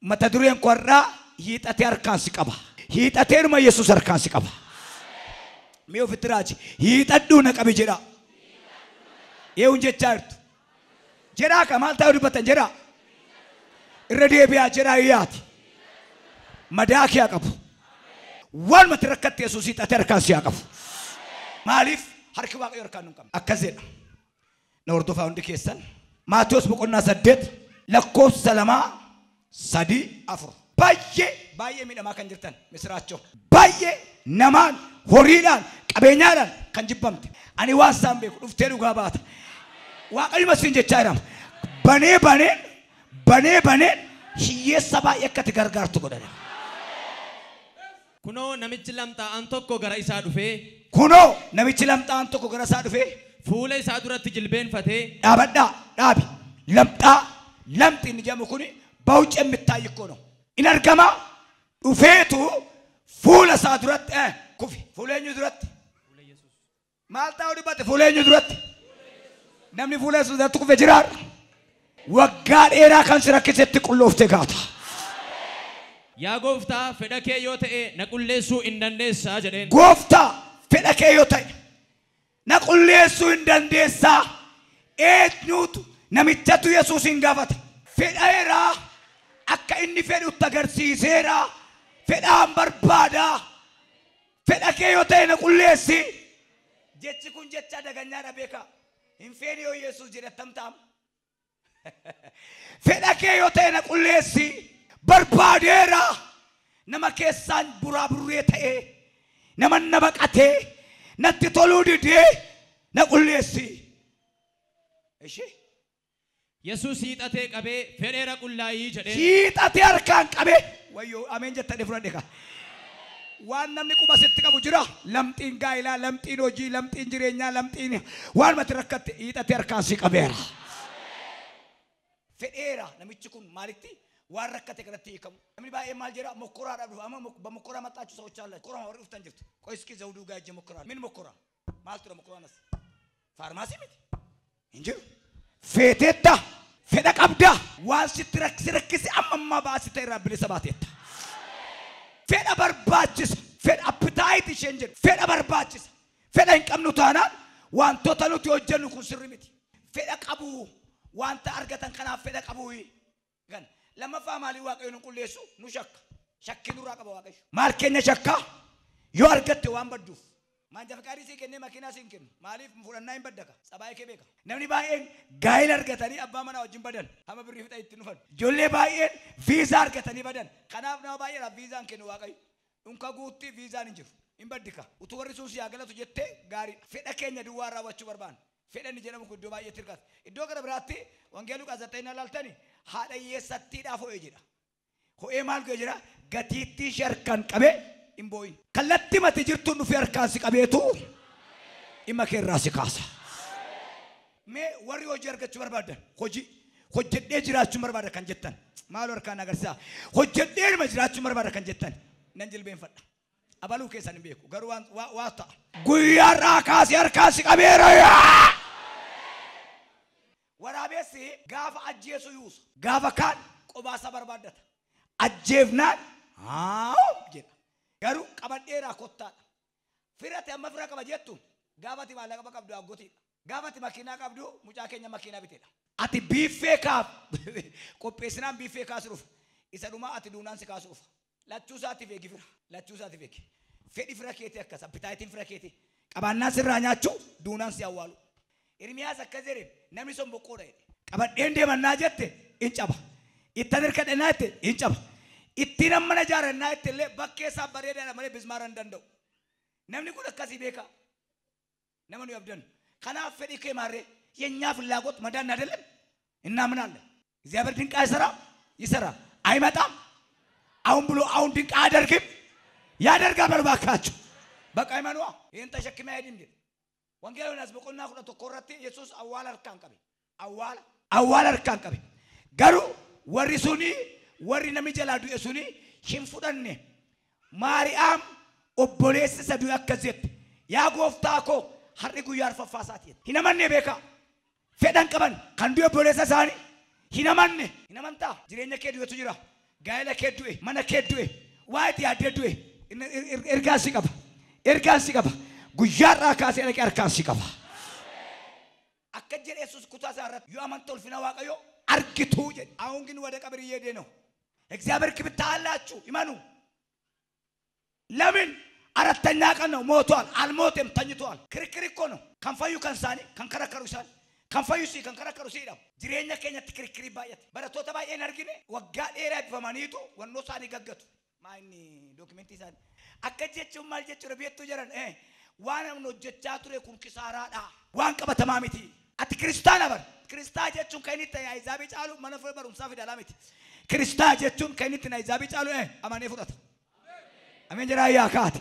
Mata dureen qorraa hiixatee harkaan si qaba. Hiixateeruma Yesuus harkaan si qaba. Mee ofitti raaji hiixadhuu na qabi jedhaa. Eewun jechaa jirtu. Jedhaa ka maal ta'uu dubbatan jedhaa. Irra deebi'aa jedhaa iyyaati. Madaa kee haa qabu. Waanumatti rakkatte Yesuus hiixatee harkaan si haa qabu. Maaliif harki Waaqayyo harkaan nu hin qabne. Akkas jedha. Na hordofaa hundi keessan. Maatiyos boqonnaa 8 lakkoofsa 2 3 4. Baay'ee baay'ee miidhamaa kan jirtan misiraachoo. Baay'ee namaan horiidhaan qabeenyaadhaan kan jibbamte. Ani waan isaan beeku dhuftee dhugaa baata. Waaqayyuma siin jechaa jira. Banee baneen banee baneen hiyyeessa baay'ee akka ati gargaartu godhana. Kunoo namichi lamxaa'aan tokko gara isaa dhufee. Kunoo namichi lamxaa'aan tokko gara isaa dhufee. Fuula isaa duratti jilbeenfatee. Dhaabadhaa dhaabi. Lamxaa lamxi inni jedhamu kuni በውጭ የሚታይ እኮ ነው። ኢነርገማ ዱፌቱ fuula isaa duratti kufi. Fuula eenyu duratti? Maal ta'uu dubbate? Fuula eenyu duratti? Namni fuula Yesuus duratti kufe jiraar. Waggaa dheeraa kan si rakkisetti qullooftee kaata. Yaa gooftaa fedha kee yoo ta'e na qulleessuu hin dandeessaa jedheen. Gooftaa fedha kee yoo ta'e na qulleessuu hin dandeessaa. Eenyutu namichatu Yesuus hin gaafate. Fedheeraa akka inni fedhutti agarsiiseera. Fedhaan barbaadaa. Fedha kee yoo ta'e na qulleessi. Jechi kun jecha daganyaadha beekaa. Hin feene yoo Yesuus jedhe attam ta'am. Fedha kee yoo ta'e na qulleessi. Barbaadeera. Nama keessaan buraa burree ta'ee nama na baqatee natti toluu didee na qulleessi. Ishee. Yesuus hiixatee qabee fedheera qullaayii jedhee. Hiixatee harkaan qabee. Wayyoo ameen jettanii fudhadhe kaa. Waan namni quba sitti qabu jira. Lamxiin gaa'ilaa, lamxiin hojii, lamxiin jireenyaa, lamxiin waan mati rakkatte hiixatee harkaan si qabeera. Fedheera namichi kun maalitti waan rakkate kanatti hiikamu. Namni baay'een maal jedha mokkoraadhaaf dhufa. Amma mokkoraa maxxaachuu sochochaa jira. Mokkoraa warri dhuftan jirtu. Qoy iski zawduu gaajje mokkoraa. Min mokkoraa? Maal ture mokkoraan as? Faarmaasii miti? Hin jiru. Feeteetta. Fedha qabda. Waan sitti rakkise amma ammaa baasite irraa bilisa baateetta. Fedha barbaachisa. Fedha appitaayit isheen jedhu. Fedha barbaachisa. Fedha hin qabnu taanaan wantoota nuti hojjennu kun sirri miti. Fedha qabu. Wanta argatan kanaaf fedha qabu. Gan lammaffaa maalii Waaqayyo nu qulleessu nu shakka. Shakkii nurraa qaba Waaqayyo. Maal keenya shakkaa? Yoo argatte waan badduuf. Maanja faqaarii sii kennee makiinaa sii hin kennu. Maaliif fudhannaa hin baddaka? Sabaayee kee beeka. Namni baay'een gaa'ela argatanii abbaa manaa wajjin badan. Hamma birrii fixa ittiin dhufan. Ijoollee baay'een viizaa argatanii badan. Kanaaf nama baay'eedhaaf viizaan kennu Waaqayyo. Dhunka guutti viizaan hin jiru. Hin baddika. Utuu warri sun si haa galatu jettee gaariidha. Fedha keenya duwwaa raawwachuu barbaanna. Fedha inni jedhamu kun iddoo baay'eetti hirkata. Iddoo gara biraatti wangeela Luqaas 9 ilaaltanii haadha hiyyeessattiidhaaf ho'ee jedha. Ho'ee maal godhe jedha? Gatiittii ishee harkaan qabee hin boo'in. Kallattii mati jirtuun dhufee harkaan si qabeetu dhimma kee irraa si kaasa. Mee warri hojii argachuu barbaadan hojii hojjedhee jiraachuu barbaada kan jettan maaloo harkaan agarsiisaa. Hojjedhee dhuma jiraachuu barbaada kan jettan nan jilbeenfadha. Abaluu keessan hin beeku garuu waan waa ta'a. Guyyaa irraa kaasee harkaan si qabeera yaa! Waraabessi gaafa ajjeesu yuusa. Gaafa kaan qobaasa barbaaddata. Ajjeefnaan haa jedha. Garuu qabadheeraa kottaadha. Firate amma fira qaba jettu gaafati maallaqa qabdu aggotiidha. Gaafati makiinaa qabdu mucaa keenya makiinaa biteedha. Ati biiffee kaaf qopheessinaan biiffee kaasu dhufa. Isa dhumaa ati duunaan si kaasu dhufa. Lachuu isaatiif eegi fira. Lachuu isaatiif eegi. Fedhi fira keetii akkas appitaayitiin fira keetii. Qabaannaan sirraa nyaachuu duunaan si awwaalu. Ermiyaas akkas jedhe namni son boqqoodha jedhe. Qabadheen deemannaa jette hin caba. Ittan hirkadhannaa jette hin caba. Ittiin amma na ijaarannaa jette illee bakkee isaa bareedaadha malee bismaara hin danda'u. Namni kun akkasii beeka. Nama nuyi abdannu. Kanaaf fedhii kee maarree የኛ ፍላጎት መዳን አይደለም እናምናለን። እግዚአብሔር ድንቅ አይሰራም? ይሰራል። አይመጣም? አሁን ብሎ አሁን ድንቅ አያደርግም? ያደርጋል። በሉ እባካችሁ። በቃ ይመኑዋ። ይሄን ተሸክሜ አይሄድም እንዴ? ወንጌል ዮሐንስ boqonnaa 11 irratti Yesuus awwaala harkaan qabe. Awwaala awwaala harkaan qabe. Garuu warri suni warri namni jalaa du'e suni hin fudhanne. Maariyaam obboleessi isa du'e akkas jette. Yaa gooftaa koo har'i guyyaa arfaffaa isaati jette. Hin amanne beekaa. Fedhan qaban kan du'e obboleessa isaanii hin amanne. Hin amantaa? Jireenya kee du'etu jira. Gaa'ela kee du'e, mana kee du'e, waa itti yaaddee du'e, ergaan si qaba. Ergaan si qaba. Guyyaarraa kaasee dhaqee harkaan si qaba. Akka jedhe Yesuus kutaa isaa irratti yoo amanta ulfina Waaqayyoo argituu jedhe. አሁን ግን ወደ ቀብር እየሄደ ነው። እግዚአብሔር ክብር ታላችሁ ይመኑ። ለምን አራተኛ ቀን ነው ሞቷል። አልሞተም ተኝቷል። ክርክር እኮ ነው። ከንፈዩ ከንሳኒ ከንከረከሩ ይሳን ከንፈዩ ሲ ከንከረከሩ ሲ ነው jireenya keenyatti kirikkirii baay'ate. Barattoota baay'een argine waggaa dheeraa eebbifamaniitu wannoo isaanii gaggatu. Maa inni dookimentii isaanii. Akka jechuun maal jechuudha beektuu jedhan waan namni hojjechaa ture kun kisaaraadha. Waan qabatamaa miti. Ati kiristaana bar. Kiristaa jechuun kan inni itti ayizaabii caalu mana barumsaa fidalaa miti. Kiristaa jechuun kan inni itti ayizaabii caalu amanee fudhata. Ameen jedhaa yaa kaate.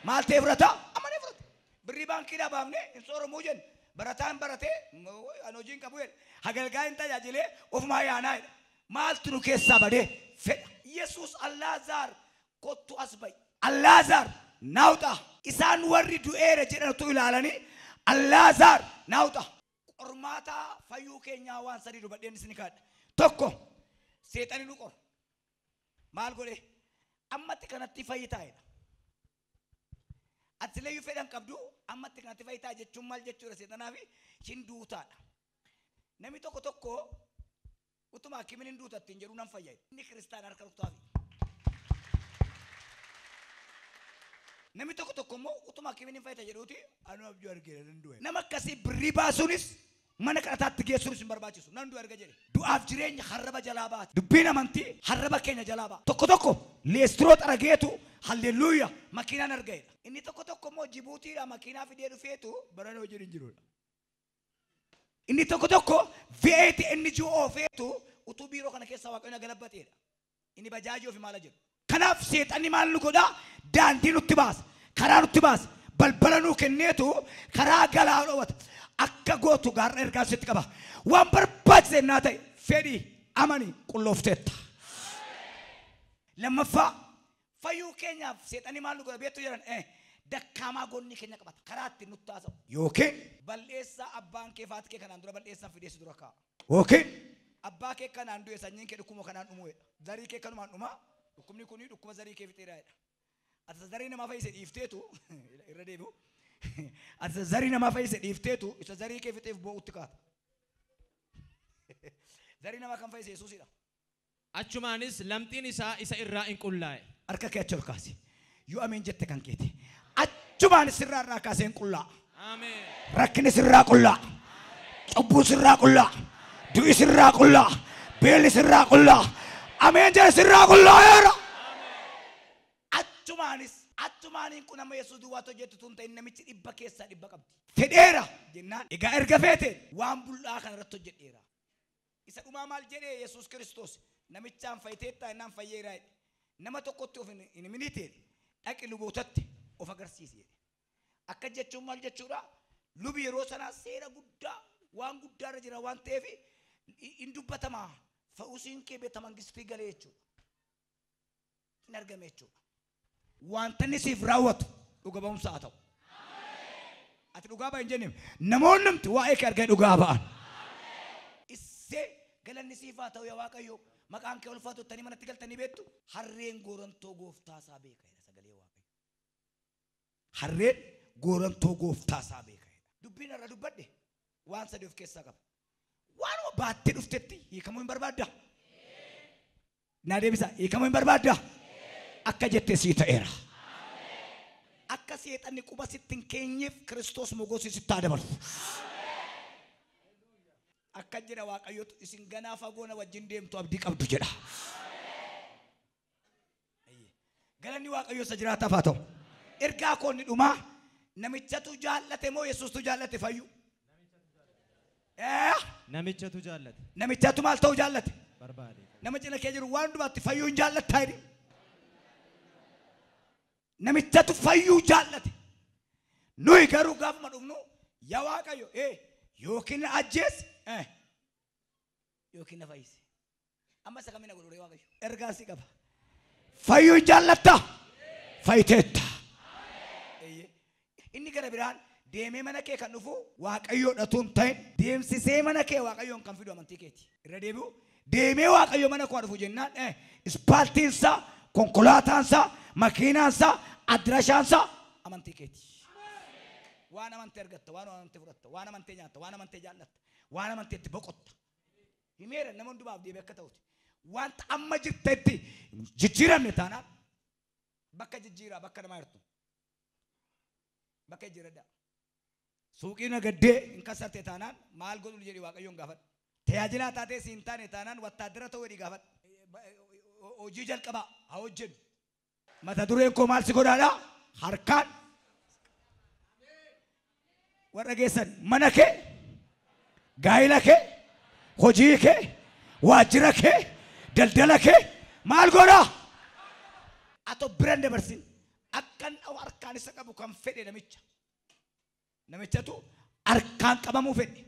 Maal ta'e fudhata? Amanee fudhata. Birrii baankiidhaa baafnee hin sooromuu jennu. Barataan baratee ani hojii hin qabu jedhe. Hagalgaa hin tajaajilee ofumaa yaanaa jedha. Maaltu nu keessaa badee fedha. Yesuus Allaazaar kottu as ba'i. Allaazaar naawxa. Isaan warri du'eera jedhantu ilaalanii Allaazaar naawxa. Qormaata fayyuu keenyaa waan sadii dubbadheen isin kaadha. Tokko seexanni nu qora. Maal godhe? Ammatti kanatti fayyitaa jedha. Atileeyyuu fedhan qabdu ammatti kanatti fayyitaa jechuun maal jechuudha seexanaa fi hin duutaadha. Namni tokko tokko utuma hakimiin hin duuta ittiin jedhu nan fayyada. Inni kiristaana harka rukutaafi. Namni tokko tokko immoo utuma hakimiin hin fayyita jedhuuti anuu abjuu argeera nan du'e. Nama akkasii birrii baasuunis mana kadhataatti geessuunis hin barbaachisu. Nan du'e arga jedhe. Du'aaf jireenya harraba jalaa baate. Dubbiin amantii harraba keenya jalaa ba'a. Tokko tokko leestiroo xarageetu halleluuya makiinaan argaedha. Inni tokko tokko immoo Jibuutiidha makiinaa fidee dhufeetu barana hojiin hin jirudha. Inni tokko tokko V8 NGO oofeetu utuu biiroo kana keessa Waaqayyoon galabbateedha. Inni bajaajii ofi maala jedhu. Kanaaf seexanni maal nu godhaa? Daandii nutti baasa, karaa nutti baasa, balbala nuu kenneetu karaa galaa dhoowwata. Akka gootu gaarra ergaa sitti qaba. Waan barbaachise naa ta'e fedhii amanii qulloofteetta. Lammaffaa fayyuu keenyaaf seexanni maal nu godha beektu jedhan dakkaamaa goonni keenya qabata. Karaa ittiin nutti haasa'u. Yookiin balleessaa abbaan kee faati kee kanaan dura balleessaa fideessu dura kaa'a. Yookiin abbaa kee kanaan du'e sanyiin kee dhukkuma kanaan dhumuudha. Zarii kee kanumaan dhumaa dhukkubni kun dhukkuba zarii kee fixeeraadha. Ati zarii namaa fayyise dhiifteetu irra deebi'u. Ati zarii namaa fayyise dhiifteetu isa zarii kee fixeef boo'utti kaata. Zarii namaa kan fayyise Yesuusidha. Achumaanis lamxiin isaa isa irraa hin qullaa'e. Harka kee achi ol kaasi. Yoo ameen jette kan keeti. Achumaanis sirraa irraa kaasee hin qullaa'a. Ameen. Rakkinni sirraa qullaa'a. Cubbuun sirraa qullaa'a. Du'i sirraa qullaa'a. Beelli sirraa qullaa'a. Ameen jedhe sirraa qullaa'eera. Achumaanis achumaaniin kun amma Yesuus duwwaatu hojjetu tun ta'in namichi dhibba keessaa dhibba qabdi. Fedheera jennaan egaa erga feete waan bul'aa kana irratti hojjedheera. Isa dhumaa maal jedhee Yesuus Kiristoos namichaan fayyiteettaa innaan fayyeeraa jedhe. Nama tokkotti of hin himinite dhaqi lubootatti of agarsiisi jedhe. Akka jechuun maal jechuudha? Lubi yeroo sanaa seera guddaa waan guddaa irra jira waan ta'eef hin dubbatamaa. Fa'uusiin kee beekta mangistii galee jechuudha. Hin argame jechuudha. Wanta inni siif raawwatu dhuga ba'umsa haa ta'u. Ati dhugaa ba'a hin jenneem. Namoonni nuti waa'ee kee arganii dhugaa ba'an. Issee galanni siif haa ta'u yaa Waaqayyo maqaan kee ulfaatu jettanii manatti galtanii beektu. Harreen goorantoo gooftaa isaa beeka jedha sagalee Waaqayyo. Harreen goorantoo gooftaa isaa beeka jedha. Dubbiin irra dubbadhe waan sadii of keessaa qaba. Waanuma baattee dhuftetti hiikamuu hin barbaaddaa? Naa deebisaa hiikamuu hin barbaaddaa? Akka jettee sii ta'eera. Akka seexanni quba sitti hin keenyeef Kiristoos mogosii sitti haa dabalu. Akka jedha Waaqayyotu isin ganaa fagoo na wajjin deemtu abdii qabdu jedha. Galanni Waaqayyo isa jiraataaf haa ta'u. Ergaa koo inni dhumaa namichatu jaallate moo Yesuustu jaallate fayyu? Namichatu jaallate. Namichatu maal ta'u jaallate? Barbaade. Nama cina kee jiru waan dubaatti fayyuu hin jaallattaa jedhi. Namichatu fayyuu jaallate. Nuyi garuu gaafuma dhufnu yaa Waaqayyo yookiin na ajjeesi yookiin na fayyisi. Amma isa kamiin na godhu Waaqayyo? Ergaa si qaba. Fayyuu hin jaallattaa? Fayyiteetta. Inni gara biraan deemee mana kee kan dhufu Waaqayyoodha tun ta'in deemsisee mana kee Waaqayyoon kan fidu amantii keeti. Irra deebi'u Deemee Waaqayyo mana koo dhufu jennaan ispaaltiinsaa, konkolaataansaa, makiinaansaa, adirashaansaa amantii keeti. Waan amantee argatta, waan amantee fudhatta, waan amantee nyaatta, waan amantee jaallatta, waan amantee itti boqotta. Himeera nama hundumaaf deebi'ee akka ta'uti. Wanta amma jirtetti jijjiiramne taanaan bakka jijjiiraa bakka namaa jirtu. Bakka jijjiiradhaa. Suuqii nagaddee hin kasarte taanaan maal godhu jedhi Waaqayyoon gaafadhu. Tajaajilaa taatee siin taane taanaan wattaaddara ta'uu jedhi gaafadhu. Hojii jalqabaa haa hojjennu. Mata dureen koo maal si godhaadhaa? Harkaan warra geessan mana kee, gaa'ila kee, hojii kee, waajjira kee, daldala kee maal godhaa? Atoo bira hin dabarsin. Akkan harkaan isa qabu kan fedhe namicha. Namichatu harkaan qabamuu fedhe.